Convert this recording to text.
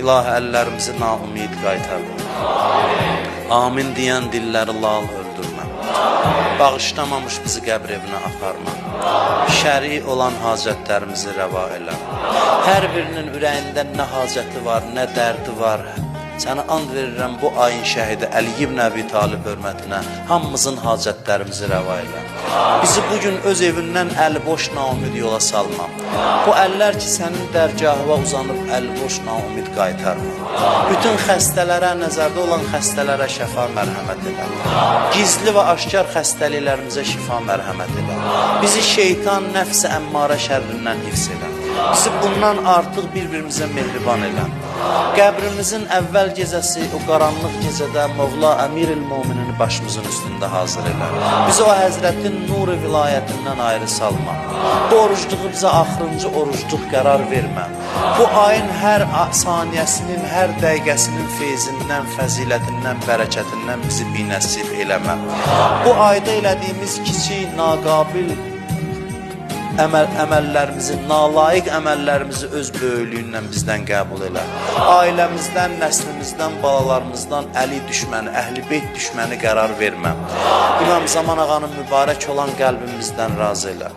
İlahi, əllərimizi naümid qaytarma. Amin deyən dilləri lal öldürmə. Bağışlamamış bizi qəbr evinə aparma. Şəri olan hacətlərimizi rəva elə. Hər birinin ürəyində nə hacəti var, nə dərdi var. Sənə and verirəm, bu ayın şəhidi Əli ibn Əbi Talib hörmətinə hamımızın hacətlərimizi rəva elə. Bizi bugün öz evindən əli boş naümid yola salma. Bu əllər ki sənin dərgahına uzanıb, əli boş naümid qaytarma. Bütün xəstələrə, nəzərdə olan xəstələrə şəfa mərhəmət elə. Gizli və aşkar xəstəliklərimizə şifa mərhəmət elə. Bizi şeytan, nəfs-i əmmarə şərrindən hifz elə. Bizi bundan artıq bir-birimizə mehriban elə. Qəbrimizin əvvəl gecəsi, o qaranlıq gecədə Mövla Əmiril Möminini başımızın üstündə hazır elə. Bizi o həzrətin nur vilayətindən ayrı salma. Bu orucluğu bizə axırıncı orucluq qərar vermə. Bu ayın hər saniyəsinin, hər dəqiqəsinin feyzindən, fəzilətindən, bərəkətindən bizi binəsib eləmə. Bu ayda elədiyimiz kiçik, naqabil əməllərimizi, nalayiq əməllərimizi öz böyüklüyünlə bizdən qəbul elə. Ailəmizdən, nəslimizdən, balalarımızdan Əli düşməni, Əhl-i Beyt düşməni qərar vermə. İmam Zaman ağanın mübarək olan qəlbimizdən razı elə.